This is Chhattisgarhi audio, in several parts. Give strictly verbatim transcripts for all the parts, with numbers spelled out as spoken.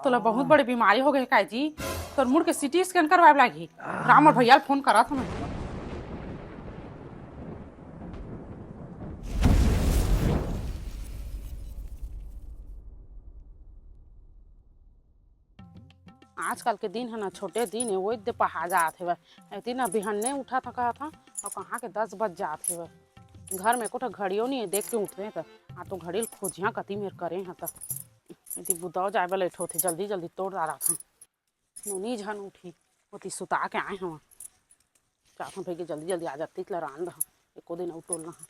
तोला बहुत बड़े बीमारी हो गए काय जी, तोर मुड़ के सीटी स्कैन करवाए लागही। राम और भैया ल फोन करत हन। आजकल के दिन है ना, छोटे दिन है, वो दे पहा जात हेवय। एती ना बिहन्ने उठा था कहा था, और कहाँ के दस बज जात हेवय। घर में एको ठा घड़ियो नहीं है, देख के उठते हैं तो। आ तो घड़ी ल खोजिया कति मेर करे हैं तो। एती बुताओ जाए बर लेट होथे, जल्दी जल्दी तोड़ डारा था। नोनी झन उठी, ओती सुता के आए हवा। चाहत हूँ भैया जल्दी जल्दी आ जाती, इतला रांध ह, एको दिन अउ टोलना ह।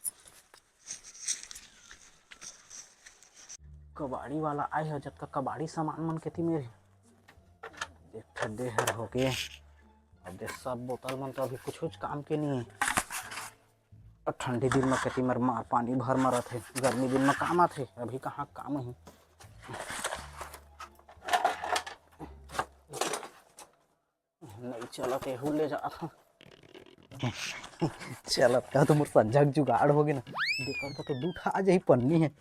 कबाड़ी वाला आए ह, जतका कबाड़ी सामान मन के ती मेरे एक ठे देहर हो गे। अब दे सब बोतल मन तो अभी कुछ कुछ काम के नहीं है। अब ठंडी दिन में कति मर मार पानी भर मरत है, गर्मी दिन में काम आथे, अभी कहाँ काम ही। नहीं चलत, एहू ले जात हूँ। चलत का तो मोर संझा के जुगाड़ हो गे ना। देकर का तो दू ठा आ जाही पन्नी है।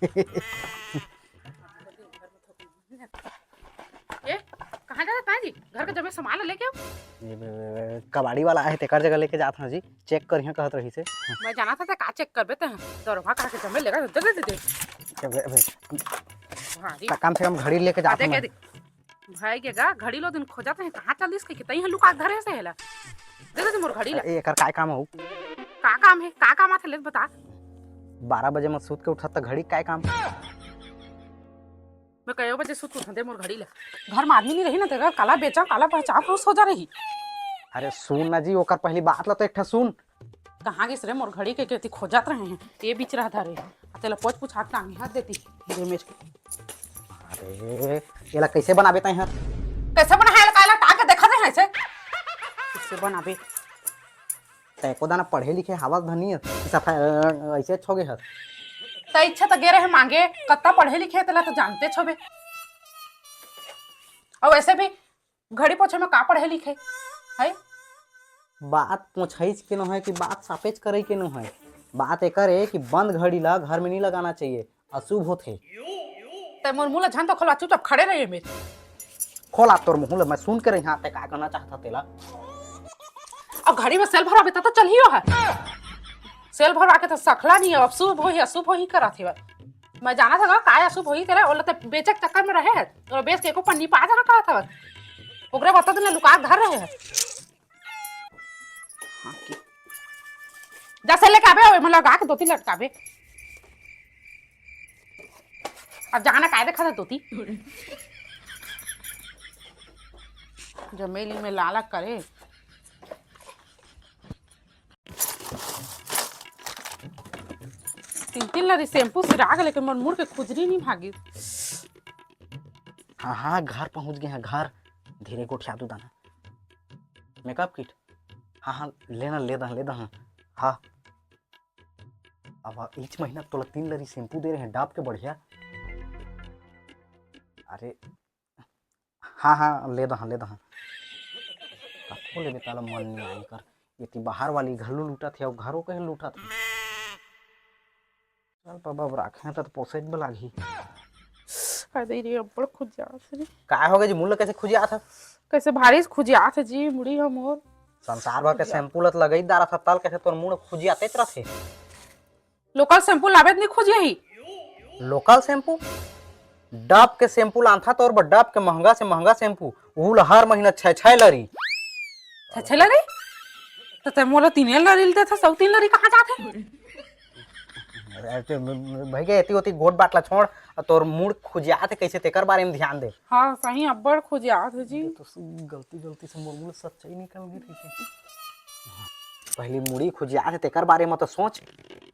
ए, कहाँ जात हस जी? घर के जमे सामान लेके आओ। ये, ये, ये, कबाड़ी वाला आहे, तेकर जगह लेके जात हूँ जी, चेक करिहा कहत रही से। मैं जाना था, ते का चेक करबे ते? दरभा कहा के जमे लेगा, दे, दे, दे, दे। ए, बे, बे, भारी। का-, कम से कम घड़ी लेके जात आ, हूँ देख, मैं। देख। भाई के गा, घड़ी लो दिन खोजत रहे, कहाँ चल दिस कहिके, तई ह लुका के धरे से हेला। दे दे मोर घड़ी ला। ए, एकर काय काम हो? का काम है? का काम आथे ले बता। बारह बजे म सूत के उठत त घड़ी काय काम? मैं कयो बजे सूत के उठत, दे मोर घड़ी ला। घर में आदमी नहीं रही ना, तेरा काला बेचा, काला पहचान, खुश हो जा रही। अरे सुन ना जी, ओकर पहली बात ला तो एक ठा सुन। कहाँ गिस रे मोर घड़ी के, केती खोजत रहे हैं, ये बीच रहा था रे। आ तेला पोछ पुछा के टांगी हाथ देती, दे मेरे। अरे, एला कैसे बनाबे तैं हर? कैसे बनाए ला, काला टांग के देखत रहे ऐसे? कैसे बनाबे? तैं एको दाना पढ़े लिखे हावस धनी हस, सफा, अ, ऐसे छोगे हस। त इच्छा त गे रहे मांगे, कत्ता पढ़े लिखे तेला तो जानते छोबे। और वैसे भी घड़ी पोछे में का पढ़े लिखे है? बात पोछाइच के नो है कि बात सापेच करई के नो है। बात एकर है कि बंद घड़ी ला घर में नहीं लगाना चाहिए, अशुभ होथे। ते मोर मुंह ला झन तो खोलवा, चुपचाप खड़े रहिए मेरे। खोला तोर मुंह ला, मैं सुन के रही हाँ, ते का कहना चाहता तेला। अब घड़ी में सेल भराबे त तो चलियो है। सेल भरवा के तो सखला नहीं है, अब शुभ होही, अशुभ होही करत हे। मैं जाना था काय अशुभ होही तेरा, ओला ते बेचे के चक्कर में रहे है। तोरा बेच के एको पन्नी पा जाना कहा था। ओकरे बता देना लुका के धर रहे है। हाँ की। जा सेल लेके आबे, ओए, मैं लगा के दोती लटकाबे। अब जाना काय देखा था दोती। जमेली में लाला करे। तीन तीन लरी शैम्पू सिरा गे, लेकिन मोर मुड़ के खुजली नहीं भागी। हाँ, हाँ, घर पहुंच गए हैं, घर। धीरे गोठिया दू दाना। मेकअप किट? हाँ, हाँ, लेना, ले दहा, ले दहा। हाँ। अब इच महीना तोला तीन लरी शैम्पू दे रहे हैं, Dove के बढ़िया। अरे, हाँ, हाँ, ले दहा, ले दहा। कतको लेबे ताला मन नहीं आए कर। ये ती बाहर वाली घलू लूटत हे, अउ घरो कहे लूटत हे। चल बाबा, अब राखे त पोसे बर लागही। हाय दई रे, अब्बड़ खुजियात हे रे। काय हो गे जी, मुड़ ल कैसे खुजियात हे? कैसे भारी से खुजियात हे जी, मुड़ी ह मोर। संसार भर के खुजियात। शैम्पू ल त लगई डारत हस, तल कैसे तोर मुड़ खुजियातेच रथे? लोकल शैम्पू लाबे त नहीं खुजियाही। Local shampoo? Dove के शैम्पू लानथा तोर बर, Dove के महंगा से महंगा शैम्पू, उहू ला हर महीना छै छै लरी। छै छै लरी? त ते मोला तीने लरी ल देथस, अउ तीन लरी कहाँ जाथे? अरे, ते भैया, एती ओती गोठ बात ला छोड़, अउ तोर मुड़ खुजियात हे कैसे, तेकर बारे में ध्यान दे। हाँ, सही अब्बड़ खुजियात हे जी। ये तो स-, गलती, गलती से मोर मुड़ सच्चाई निकल गई थी। पहली मुड़ी खुजियात हे, तेकर बारे में तो सोच।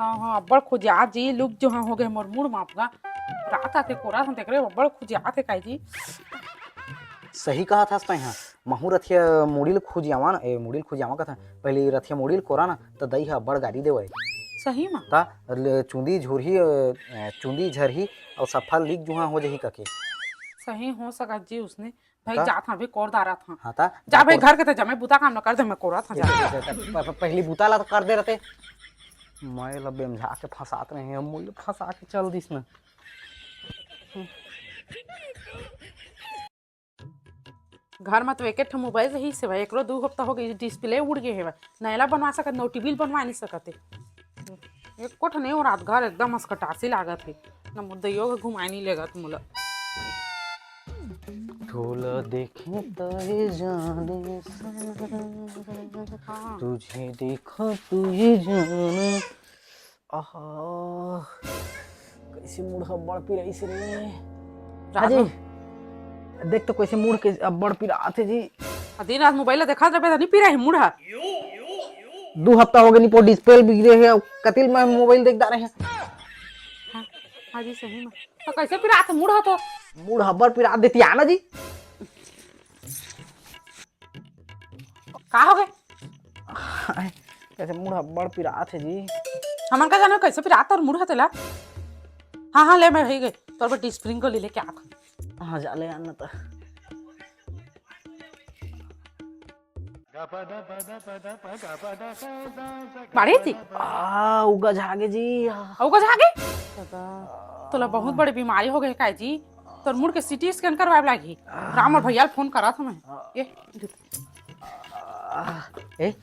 हाँ, हाँ, अब्बड़ खुजियात जी, लुक जो हाँ हो गए मोर मुड़ मापगा। रात आते कोरा हम तेकरे अब्बड़ खुजियात हे काई जी। सही कहा था तैं हा। महू रथिया मुड़ी ल खुजियावा ना, ए, मुड़ी ल खुजियावा कथा। पहली रथिया मुड़ी ल कोरा ना, त दई हा अब्बड़ गारी देवय। सही मा? ता, ले, चुंदी झुरही, अ, चुंदी झरही, अउ सफा लीक जुहा हो जही कके। सही हो सकत जी उसने। भाई का? जात हन, अभी कोर दारत हन। हाँ ता, जा जा भाई, कोर। घर के त जमे बुता काम न कर दे, मैं कोरत हन, जा। प-, प-, पहली बुता ला तो कर दे रहते। मैं ला बेमझा के फंसात रहे हैं, मुझे फंसा के चल दिस न। घर म तो एक ठो मोबाइल रहिस हेवय, एकरो दू हफ्ता हो गई, डिस्प्ले उड़ गे हेवय, नयला बनवा सकत, नोटी बिल बनवा नहीं सकत हे। एको ठो नहीं हो रात घर एकदम असकटासी लागत हे, न मुद्दैयो के घुमाए नहीं लेगत मोला। तोला देखे तहे जाने हाँ। तुझे देखा तुझे जाने। आहा, कैसे मुड़ ह बड़ पिराइस रे। रात हाजी, में देख तो कैसे मुड़ के अब बड़ पिरात हे जी। आ दिन रात मोबाइल ला देखत रहे त नहीं पिराही मुड़ ह। दू हफ्ता हो गए, नहीं पो डिस्प्ले बिगड़े हे, कतिल मैं मोबाइल देख डारे हे। हाँ, हाँ जी, सही में। तो कैसे पिरात हे मुड़ ह तो? मुड़ ह बड़ पिरात देती आना जी। का हो गए? कैसे मुड़ ह बड़ पिरात हे जी। हमन का जाने कैसे पिरात तोर मुड़ ह तेला। हाँ, हाँ, ले मैं ही गए। तोर बर डिस्प्रिंग को ले लेके आत हूँ। हाँ, जा ले आना तो। बाढ़े जी? आ, उगज आगे जी। आ। उगज आगे? दादा, तोला बहुत बड़ी बीमारी हो गई का जी? तोर मुड़ के सीटी स्कैन करवाए लागही। राम और भैया ल फोन करत हूँ मैं। ये, आ, ए,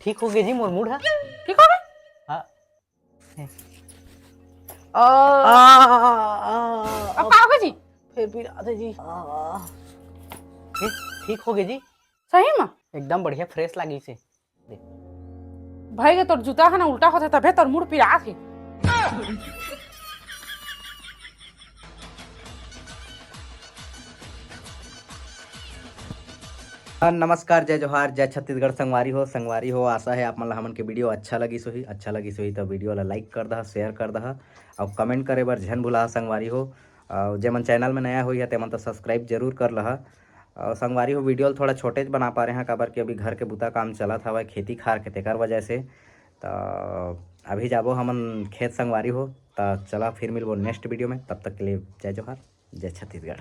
ठीक हो गए जी मोर मुड़ ह। ठीक हो गए? हाँ। आ, आ, आ, अब का हो गए जी? फिर पिरात हे जी। आ, ए, ठीक हो गए जी। सही में? एकदम बढ़िया फ्रेश लागी से। भाई के तोर जूता है ना उल्टा होथे तभे तोर मुड़ पिरात हे। नमस्कार, जय जोहार, जय छत्तीसगढ़। संगवारी हो, संगवारी हो, आशा है आप मन ला हमन के वीडियो अच्छा लगिस होही। अच्छा लगिस होही त वीडियो ला लाइक कर दहा, शेयर कर दहा और कमेंट करे बर झन भुला संगवारी हो। और जेमन चैनल में नया होई है तेमन तो सब्सक्राइब जरूर कर लहा। और संगवारी हो, वीडियो ल थोड़ा छोटे ज बना पा रहे हैं काबर कि अभी घर के बुता काम चलत हवय खेती खार के, तेकर वजह से। तो अभी जाबो हमन खेत संगवारी हो। तो चला फिर मिलबो नेक्स्ट वीडियो में, तब तक के लिए जय जोहार, जय छत्तीसगढ़।